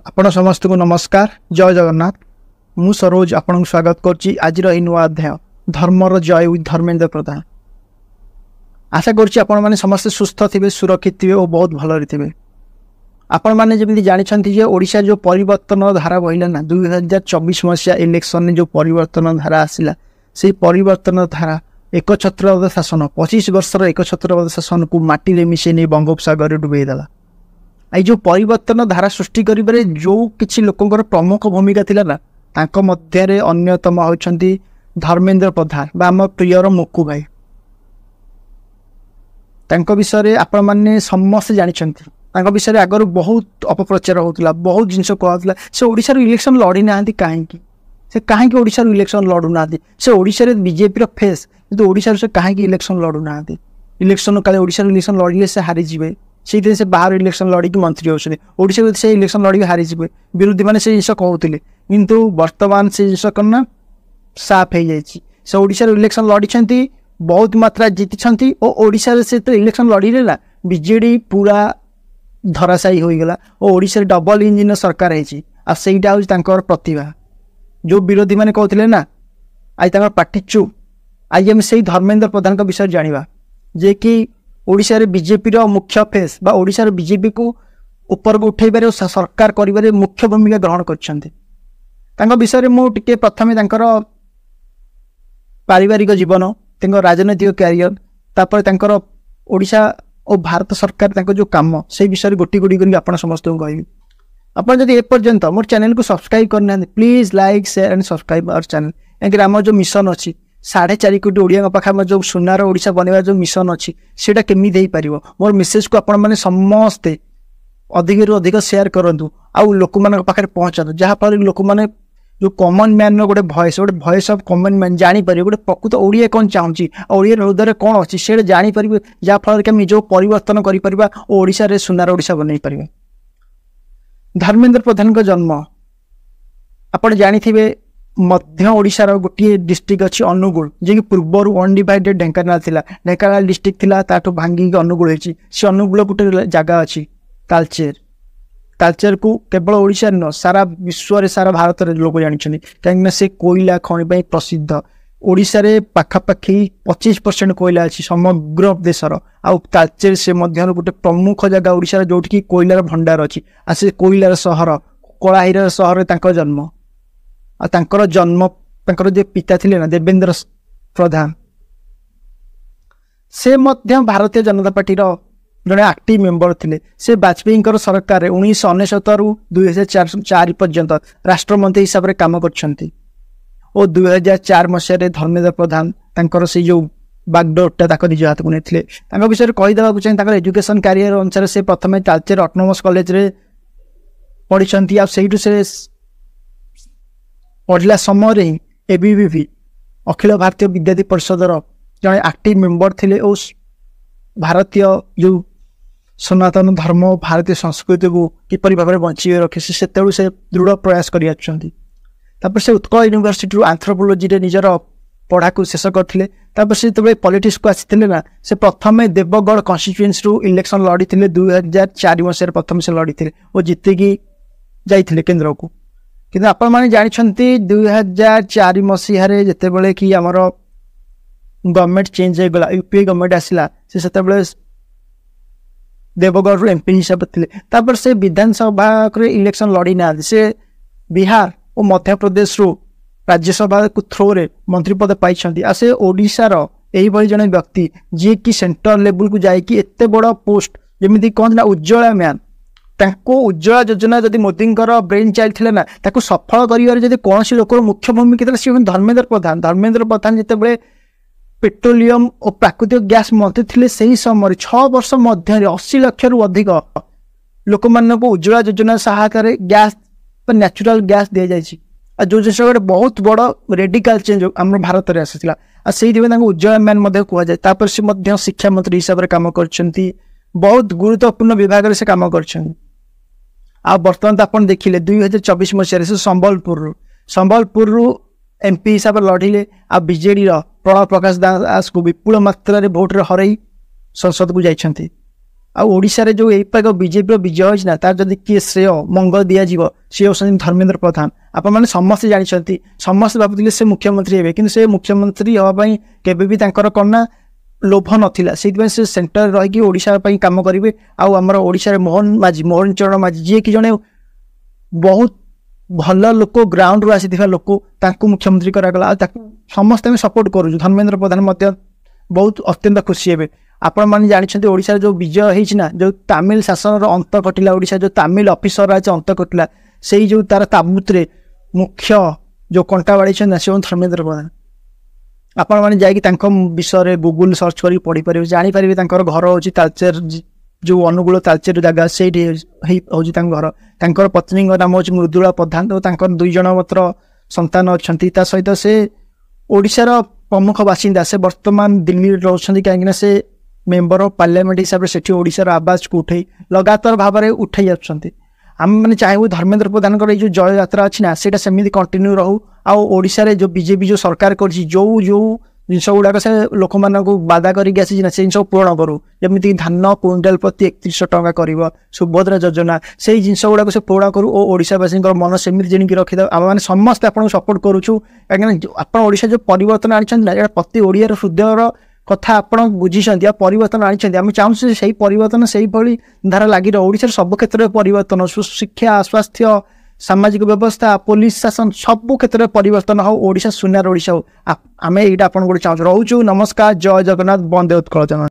ଆପଣ ସମସ୍ତଙ୍କୁ ନମସ୍କାର, ଜୟ ଜଗନ୍ନାଥ। ମୁଁ ସରୋଜ ଆପଣଙ୍କୁ ସ୍ୱାଗତ କରୁଛି ଆଜିର ଏହି ନୂଆ ଅଧ୍ୟାୟ ଧର୍ମର ଜୟ ୱିଥ୍ ଧର୍ମେନ୍ଦ୍ର ପ୍ରଧାନ। ଆଶା କରୁଛି ଆପଣମାନେ ସମସ୍ତେ ସୁସ୍ଥ ଥିବେ, ସୁରକ୍ଷିତ ଥିବେ ଓ ବହୁତ ଭଲରେ ଥିବେ। ଆପଣମାନେ ଯେମିତି ଜାଣିଛନ୍ତି ଯେ ଓଡ଼ିଶାରେ ଯେଉଁ ପରିବର୍ତ୍ତନ ଧାରା ବହିଲା ନା, 2024 ମସିହା ଇଲେକ୍ସନରେ ଯେଉଁ ପରିବର୍ତ୍ତନ ଧାରା ଆସିଲା, ସେଇ ପରିବର୍ତ୍ତନ ଧାରା ଏକଛତ୍ରବାଦ ଶାସନ, 25 ବର୍ଷର ଏକଛତ୍ରବାଦ ଶାସନକୁ ମାଟିରେ ମିଶାଇ ନେଇ ବଙ୍ଗୋପସାଗରରେ ଡୁବେଇ ଦେଲା। ଏଇ ଯେଉଁ ପରିବର୍ତ୍ତନ ଧାରା ସୃଷ୍ଟି କରିବାରେ ଯେଉଁ କିଛି ଲୋକଙ୍କର ପ୍ରମୁଖ ଭୂମିକା ଥିଲା ନା, ତାଙ୍କ ମଧ୍ୟରେ ଅନ୍ୟତମ ହେଉଛନ୍ତି ଧର୍ମେନ୍ଦ୍ର ପ୍ରଧାନ ବା ଆମ ପ୍ରିୟର ମୁକୁ ଭାଇ। ତାଙ୍କ ବିଷୟରେ ଆପଣମାନେ ସମସ୍ତେ ଜାଣିଛନ୍ତି। ତାଙ୍କ ବିଷୟରେ ଆଗରୁ ବହୁତ ଅପପ୍ରଚାର ହେଉଥିଲା, ବହୁତ ଜିନିଷ କୁହାହେଉଥିଲା। ସେ ଓଡ଼ିଶାରୁ ଇଲେକ୍ସନ୍ ଲଢ଼ି ନାହାନ୍ତି କାହିଁକି? ସେ କାହିଁକି ଓଡ଼ିଶାରୁ ଇଲେକ୍ସନ୍ ଲଢ଼ୁନାହାନ୍ତି? ସେ ଓଡ଼ିଶାରେ ବିଜେପିର ଫେସ୍, କିନ୍ତୁ ଓଡ଼ିଶାରୁ ସେ କାହିଁକି ଇଲେକ୍ସନ୍ ଲଢ଼ୁନାହାନ୍ତି? ଇଲେକ୍ସନ୍ କାଳେ ଓଡ଼ିଶାରୁ ଇଲେକ୍ସନ୍ ଲଢ଼ିଲେ ସେ ହାରିଯିବେ, ସେଇଥିପାଇଁ ସେ ବାହାରୁ ଇଲେକ୍ସନ୍ ଲଢ଼ିକି ମନ୍ତ୍ରୀ ହେଉଛନ୍ତି। ଓଡ଼ିଶାରୁ ସେ ଇଲେକ୍ସନ୍ ଲଢ଼ିକି ହାରିଯିବେ, ବିରୋଧୀମାନେ ସେ ଜିନିଷ କହୁଥିଲେ। କିନ୍ତୁ ବର୍ତ୍ତମାନ ସେ ଜିନିଷ କ'ଣ ନା ସାଫ୍ ହେଇଯାଇଛି। ସେ ଓଡ଼ିଶାରୁ ଇଲେକ୍ସନ୍ ଲଢ଼ିଛନ୍ତି, ବହୁତ ମାତ୍ରା ଜିତିଛନ୍ତି ଓ ଓଡ଼ିଶାରେ ସେ ଯେତେବେଳେ ଇଲେକ୍ସନ୍ ଲଢ଼ିଲେ ନା, ବିଜେଡ଼ି ପୁରା ଧରାଶାୟୀ ହୋଇଗଲା ଓ ଓଡ଼ିଶାରେ ଡବଲ ଇଞ୍ଜିନ୍ର ସରକାର ହେଇଛି। ଆଉ ସେଇଟା ହେଉଛି ତାଙ୍କର ପ୍ରତିଭା। ଯେଉଁ ବିରୋଧୀମାନେ କହୁଥିଲେ ନା, ଆଜି ତାଙ୍କର ପାଟି ଚୁପ୍। ଆଜି ଆମେ ସେଇ ଧର୍ମେନ୍ଦ୍ର ପ୍ରଧାନଙ୍କ ବିଷୟରେ ଜାଣିବା, ଯିଏକି ଓଡ଼ିଶାରେ ବିଜେପିର ମୁଖ୍ୟ ଫେସ୍ ବା ଓଡ଼ିଶାର ବିଜେପିକୁ ଉପରକୁ ଉଠାଇବାରେ ଓ ସରକାର କରିବାରେ ମୁଖ୍ୟ ଭୂମିକା ଗ୍ରହଣ କରିଛନ୍ତି। ତାଙ୍କ ବିଷୟରେ ମୁଁ ଟିକେ ପ୍ରଥମେ ତାଙ୍କର ପାରିବାରିକ ଜୀବନ, ତାଙ୍କ ରାଜନୈତିକ କ୍ୟାରିୟର, ତାପରେ ତାଙ୍କର ଓଡ଼ିଶା ଓ ଭାରତ ସରକାର ତାଙ୍କ ଯେଉଁ କାମ, ସେଇ ବିଷୟରେ ଗୋଟି ଗୋଟି କରିକି ଆପଣ ସମସ୍ତଙ୍କୁ କହିବି। ଆପଣ ଯଦି ଏପର୍ଯ୍ୟନ୍ତ ମୋର ଚ୍ୟାନେଲକୁ ସବସ୍କ୍ରାଇବ୍ କରିନାହାନ୍ତି, please like, share and subscribe our channel. କାହିଁକିନା ଆମର ଯେଉଁ ମିଶନ ଅଛି, 4.5 କୋଟି ଓଡ଼ିଆଙ୍କ ପାଖେ ଆମର ଯେଉଁ ସୁନାର ଓଡ଼ିଶା ବନେଇବା ଯେଉଁ ମିଶନ ଅଛି, ସେଇଟା କେମିତି ହେଇପାରିବ? ମୋର ମେସେଜକୁ ଆପଣମାନେ ସମସ୍ତେ ଅଧିକରୁ ଅଧିକ ସେୟାର କରନ୍ତୁ ଆଉ ଲୋକମାନଙ୍କ ପାଖରେ ପହଞ୍ଚାନ୍ତୁ, ଯାହାଫଳରେ ଲୋକମାନେ ଯେଉଁ କମନ୍ ମ୍ୟାନ୍ର ଗୋଟେ ଭଏସ୍, ଗୋଟେ ଭଏସ୍ ଅଫ୍ କମନ୍ ମ୍ୟାନ୍ ଜାଣିପାରିବେ, ଗୋଟେ ପ୍ରକୃତ ଓଡ଼ିଆ କ'ଣ ଚାହୁଁଛି ଆଉ ଓଡ଼ିଆର ହୃଦୟରେ କ'ଣ ଅଛି ସେଇଟା ଜାଣିପାରିବେ, ଯାହାଫଳରେ କି ଆମେ ନିଜକୁ ପରିବର୍ତ୍ତନ କରିପାରିବା ଓ ଓଡ଼ିଶାରେ ସୁନାର ଓଡ଼ିଶା ବନେଇ ପାରିବା। ଧର୍ମେନ୍ଦ୍ର ପ୍ରଧାନଙ୍କ ଜନ୍ମ ଆପଣ ଜାଣିଥିବେ, ମଧ୍ୟ ଓଡ଼ିଶାର ଗୋଟିଏ ଡିଷ୍ଟ୍ରିକ୍ଟ ଅଛି ଅନୁଗୁଳ, ଯିଏକି ପୂର୍ବରୁ ଅନଡିଭାଇଡେଡ଼ ଢେଙ୍କାନାଳ ଥିଲା, ଢେଙ୍କାନାଳ ଡିଷ୍ଟ୍ରିକ୍ଟ ଥିଲା, ତାଠୁ ଭାଙ୍ଗିକି ଅନୁଗୁଳ ହେଇଛି। ସେ ଅନୁଗୁଳ ଗୋଟେ ଜାଗା ଅଛି ତାଲଚେର। ତାଲଚେରକୁ କେବଳ ଓଡ଼ିଶାରେ ନୁହଁ, ସାରା ବିଶ୍ୱରେ, ସାରା ଭାରତରେ ଲୋକ ଜାଣିଛନ୍ତି, କାହିଁକିନା ସେ କୋଇଲା ଖଣି ପାଇଁ ପ୍ରସିଦ୍ଧ। ଓଡ଼ିଶାରେ ପାଖାପାଖି 25% କୋଇଲା ଅଛି ସମଗ୍ର ଦେଶର, ଆଉ ତାଲଚେର ସେ ମଧ୍ୟରୁ ଗୋଟେ ପ୍ରମୁଖ ଜାଗା ଓଡ଼ିଶାର ଯେଉଁଠିକି କୋଇଲାର ଭଣ୍ଡାର ଅଛି। ଆଉ ସେ କୋଇଲାର ସହର, କଳାହୀରାର ସହରରେ ତାଙ୍କ ଜନ୍ମ। ଆଉ ତାଙ୍କର ଜନ୍ମ, ତାଙ୍କର ଯେ ପିତା ଥିଲେ ନା ଦେବେନ୍ଦ୍ର ପ୍ରଧାନ, ସେ ମଧ୍ୟ ଭାରତୀୟ ଜନତା ପାର୍ଟିର ଜଣେ ଆକ୍ଟିଭ ମେମ୍ବର ଥିଲେ। ସେ ବାଜପେୟୀଙ୍କର ସରକାରରେ 1999ରୁ 2004 ପର୍ଯ୍ୟନ୍ତ ରାଷ୍ଟ୍ରମନ୍ତ୍ରୀ ହିସାବରେ କାମ କରିଛନ୍ତି ଓ 2004 ମସିହାରେ ଧର୍ମେନ୍ଦ୍ର ପ୍ରଧାନ ତାଙ୍କର ସେଇ ଯେଉଁ ବାଗଡୋରଟା ତାଙ୍କ ନିଜ ହାତକୁ ନେଇଥିଲେ। ତାଙ୍କ ବିଷୟରେ କହିଦେବାକୁ ଚାହେଁ, ତାଙ୍କର ଏଜୁକେସନ୍ କ୍ୟାରିୟର ଅନୁସାରେ ସେ ପ୍ରଥମେ ତାଲଚେର ଅଟୋନୋମସ୍ କଲେଜରେ ପଢ଼ିଛନ୍ତି। ଆଉ ସେଇଠୁ ସେ ପଢ଼ିଲା ସମୟରେ ହିଁ ଏବିଭିପି, ଅଖିଳ ଭାରତୀୟ ବିଦ୍ୟାର୍ଥୀ ପରିଷଦର ଜଣେ ଆକ୍ଟିଭ ମେମ୍ବର ଥିଲେ ଓ ଭାରତୀୟ ଯେଉଁ ସନାତନ ଧର୍ମ, ଭାରତୀୟ ସଂସ୍କୃତିକୁ କିପରି ଭାବରେ ବଞ୍ଚେଇ ରଖେ ସେ ସେତେବେଳୁ ସେ ଦୃଢ଼ ପ୍ରୟାସ କରିଆସୁଛନ୍ତି। ତାପରେ ସେ ଉତ୍କଳ ୟୁନିଭର୍ସିଟିରୁ ଆନ୍ଥ୍ରୋପୋଲୋଜିରେ ନିଜର ପଢ଼ାକୁ ଶେଷ କରିଥିଲେ। ତାପରେ ସେ ଯେତେବେଳେ ପଲିଟିକ୍ସକୁ ଆସିଥିଲେ ନା, ସେ ପ୍ରଥମେ ଦେବଗଡ଼ କନଷ୍ଟିଚୁଏନ୍ସିରୁ ଇଲେକ୍ସନ୍ ଲଢ଼ିଥିଲେ 2004 ମସିହାରେ। ପ୍ରଥମେ ସେ ଲଢ଼ିଥିଲେ ଓ ଜିତିକି ଯାଇଥିଲେ କେନ୍ଦ୍ରକୁ। କିନ୍ତୁ ଆପଣମାନେ ଜାଣିଛନ୍ତି, 2004 ମସିହାରେ ଯେତେବେଳେ କି ଆମର ଗଭର୍ଣ୍ଣମେଣ୍ଟ ଚେଞ୍ଜ ହେଇଗଲା, ୟୁପିଏ ଗଭର୍ଣ୍ଣମେଣ୍ଟ ଆସିଲା, ସେ ସେତେବେଳେ ଦେବଗଡ଼ରୁ ଏମ୍ପି ହିସାବରେ ଥିଲେ। ତାପରେ ସେ ବିଧାନସଭାରେ ଇଲେକ୍ସନ୍ ଲଢ଼ି ନାହାନ୍ତି। ସେ ବିହାର ଓ ମଧ୍ୟପ୍ରଦେଶରୁ ରାଜ୍ୟସଭାକୁ ଥ୍ରୋରେ ମନ୍ତ୍ରୀପଦ ପାଇଛନ୍ତି। ଆଉ ସେ ଓଡ଼ିଶାର ଏଇଭଳି ଜଣେ ବ୍ୟକ୍ତି ଯିଏକି ସେଣ୍ଟ୍ରାଲ ଲେବୁଲକୁ ଯାଇକି ଏତେ ବଡ଼ ପୋଷ୍ଟ, ଯେମିତି କହନ୍ତି ନା ଉଜ୍ଜଳା ମ୍ୟାନ୍, ତାଙ୍କୁ ଉଜ୍ଜଳା ଯୋଜନା ଯଦି ମୋଦିଙ୍କର ବ୍ରେନ୍ ଚାଇଲ୍ଡ ଥିଲା ନା, ତାକୁ ସଫଳ କରିବାରେ ଯଦି କୌଣସି ଲୋକର ମୁଖ୍ୟ ଭୂମିକା ଥିଲା, ସେ ଧର୍ମେନ୍ଦ୍ର ପ୍ରଧାନ। ଧର୍ମେନ୍ଦ୍ର ପ୍ରଧାନ ଯେତେବେଳେ ପେଟ୍ରୋଲିୟମ ଓ ପ୍ରାକୃତିକ ଗ୍ୟାସ୍ ମନ୍ତ୍ରୀ ଥିଲେ, ସେହି ସମୟରେ 6 ବର୍ଷ ମଧ୍ୟରେ 80 ଲକ୍ଷରୁ ଅଧିକ ଲୋକମାନଙ୍କୁ ଉଜ୍ଜଳା ଯୋଜନା ସହାୟତାରେ ଗ୍ୟାସ୍ ବା ନ୍ୟାଚୁରାଲ ଗ୍ୟାସ୍ ଦିଆଯାଇଛି। ଆଉ ଯେଉଁ ଜିନିଷ ଗୋଟେ ବହୁତ ବଡ଼ ରେଡିକାଲ ଚେଞ୍ଜ ଆମର ଭାରତରେ ଆସିଥିଲା, ଆଉ ସେଇଥିପାଇଁ ତାଙ୍କୁ ଉଜ୍ଜଳା ମ୍ୟାନ୍ ମଧ୍ୟ କୁହାଯାଏ। ତାପରେ ସେ ମଧ୍ୟ ଶିକ୍ଷାମନ୍ତ୍ରୀ ହିସାବରେ କାମ କରିଛନ୍ତି, ବହୁତ ଗୁରୁତ୍ୱପୂର୍ଣ୍ଣ ବିଭାଗରେ ସେ କାମ କରିଛନ୍ତି। ଆଉ ବର୍ତ୍ତମାନ ତ ଆପଣ ଦେଖିଲେ 2024 ମସିହାରେ ସେ ସମ୍ବଲପୁରରୁ ଏମ୍ପି ହିସାବରେ ଲଢ଼ିଲେ ଆଉ ବିଜେଡ଼ିର ପ୍ରଣବ ପ୍ରକାଶ ଦାସକୁ ବିପୁଳ ମାତ୍ରାରେ ଭୋଟରେ ହରାଇ ସଂସଦକୁ ଯାଇଛନ୍ତି। ଆଉ ଓଡ଼ିଶାରେ ଯେଉଁ ଏଇପାଗ ବିଜେପିର ବିଜୟ ହୋଇଛି ନା, ତାର ଯଦି କିଏ ଶ୍ରେୟ ମଙ୍ଗ ଦିଆଯିବ, ସିଏ ହେଉଛନ୍ତି ଧର୍ମେନ୍ଦ୍ର ପ୍ରଧାନ। ଆପଣମାନେ ସମସ୍ତେ ଜାଣିଛନ୍ତି, ସମସ୍ତେ ଭାବୁଥିଲେ ସେ ମୁଖ୍ୟମନ୍ତ୍ରୀ ହେବେ, କିନ୍ତୁ ସେ ମୁଖ୍ୟମନ୍ତ୍ରୀ ହେବା ପାଇଁ କେବେ ବି ତାଙ୍କର କ'ଣ ନା ଲୋଭ ନଥିଲା। ସେଇଥିପାଇଁ ସେ ସେଣ୍ଟରରେ ରହିକି ଓଡ଼ିଶା ପାଇଁ କାମ କରିବେ। ଆଉ ଆମର ଓଡ଼ିଶାରେ ମୋହନ ମାଝୀ, ମୋହନ ଚରଣ ମାଝୀ, ଯିଏକି ଜଣେ ବହୁତ ଭଲ ଲୋକ, ଗ୍ରାଉଣ୍ଡରୁ ଆସିଥିବା ଲୋକ, ତାଙ୍କୁ ମୁଖ୍ୟମନ୍ତ୍ରୀ କରାଗଲା ଆଉ ତାକୁ ସମସ୍ତେ ଆମେ ସପୋର୍ଟ କରୁଛୁ। ଧର୍ମେନ୍ଦ୍ର ପ୍ରଧାନ ମଧ୍ୟ ବହୁତ ଅତ୍ୟନ୍ତ ଖୁସି ହେବେ। ଆପଣମାନେ ଜାଣିଛନ୍ତି, ଓଡ଼ିଶାରେ ଯେଉଁ ବିଜୟ ହେଇଛି ନା, ଯେଉଁ ତାମିଲ ଶାସନର ଅନ୍ତ ଘଟିଲା, ଓଡ଼ିଶା ଯେଉଁ ତାମିଲ ଅଫିସର ଅଛି ଅନ୍ତ ଘଟିଲା, ସେଇ ଯେଉଁ ତାର ତାବୁତରେ ମୁଖ୍ୟ ଯେଉଁ କଣ୍ଟା ବାଡ଼େଇଛନ୍ତି ନା, ସେ ଧର୍ମେନ୍ଦ୍ର ପ୍ରଧାନ। ଆପଣମାନେ ଯାଇକି ତାଙ୍କ ବିଷୟରେ ଗୁଗୁଲ ସର୍ଚ୍ଚ କରିକି ପଢ଼ିପାରିବେ, ଜାଣିପାରିବେ। ତାଙ୍କର ଘର ହେଉଛି ତାଲଚେର, ଯେଉଁ ଅନୁଗୁଳ ତାଲଚେର ଜାଗା, ସେଇଠି ହେଉଛି ତାଙ୍କ ଘର। ତାଙ୍କର ପତ୍ନୀଙ୍କ ନାମ ହେଉଛି ମୃଦୁଳା ପ୍ରଧାନ ଓ ତାଙ୍କର 2 ଜଣ ମାତ୍ର ସନ୍ତାନ ଅଛନ୍ତି। ତା ସହିତ ସେ ଓଡ଼ିଶାର ପ୍ରମୁଖ ବାସିନ୍ଦା। ସେ ବର୍ତ୍ତମାନ ଦିଲ୍ଲୀରେ ରହୁଛନ୍ତି, କାହିଁକିନା ସେ ମେମ୍ବର ଅଫ୍ ପାର୍ଲାମେଣ୍ଟ ହିସାବରେ ସେଠି ଓଡ଼ିଶାର ଆବାଜକୁ ଉଠେଇ ଲଗାତାର ଭାବରେ ଉଠେଇ ଆସୁଛନ୍ତି। ଆମେମାନେ ଚାହିଁବୁ ଧର୍ମେନ୍ଦ୍ର ପ୍ରଧାନଙ୍କର ଏଇ ଯେଉଁ ଜୟଯାତ୍ରା ଅଛି ନା, ସେଇଟା ସେମିତି କଣ୍ଟିନ୍ୟୁ ରହୁ। ଆଉ ଓଡ଼ିଶାରେ ଯେଉଁ ବିଜେପି ଯେଉଁ ସରକାର କରିଛି, ଯେଉଁ ଯେଉଁ ଜିନିଷ ଗୁଡ଼ାକ ସେ ଲୋକମାନଙ୍କୁ ବାଦା କରିକି ଆସିଛି ନା, ସେ ଜିନିଷ ପୂରଣ କରୁ, ଯେମିତିକି ଧାନ କୁଇଣ୍ଟାଲ ପ୍ରତି 3100 ଟଙ୍କା କରିବ, ସୁଭଦ୍ରା ଯୋଜନା, ସେଇ ଜିନିଷ ଗୁଡ଼ାକ ସେ ପୂରଣ କରୁ ଓ ଓଡ଼ିଶାବାସୀଙ୍କର ମନ ସେମିତି ଜିଣିକି ରଖିଦେବ। ଆମେମାନେ ସମସ୍ତେ ଆପଣଙ୍କୁ ସପୋର୍ଟ କରୁଛୁ, କାହିଁକିନା ଆପଣ ଓଡ଼ିଶା ଯେଉଁ ପରିବର୍ତ୍ତନ ଆଣିଛନ୍ତି ନା, ଏଇଟା ପ୍ରତି ଓଡ଼ିଆର ହୃଦୟର କଥା ଆପଣ ବୁଝିଛନ୍ତି ଆଉ ପରିବର୍ତ୍ତନ ଆଣିଛନ୍ତି। ଆମେ ଚାହୁଁଛୁ ସେଇ ପରିବର୍ତ୍ତନ ସେଇଭଳି ଧାରା ଲାଗି ରହୁ। ଓଡ଼ିଶାର ସବୁ କ୍ଷେତ୍ରରେ ପରିବର୍ତ୍ତନ, ଶିକ୍ଷା, ସ୍ୱାସ୍ଥ୍ୟ, ସାମାଜିକ ବ୍ୟବସ୍ଥା, ପୋଲିସ ଶାସନ, ସବୁ କ୍ଷେତ୍ରରେ ପରିବର୍ତ୍ତନ ହଉ, ଓଡ଼ିଶା ସୁନାର ଓଡ଼ିଶା ହଉ। ଆମେ ଏଇଟା ଆପଣଙ୍କୁ ଚାହୁଁଛୁ। ରହୁଛୁ, ନମସ୍କାର, ଜୟ ଜଗନ୍ନାଥ, ବନ୍ଦେ ଉତ୍କଳ ଜନନୀ।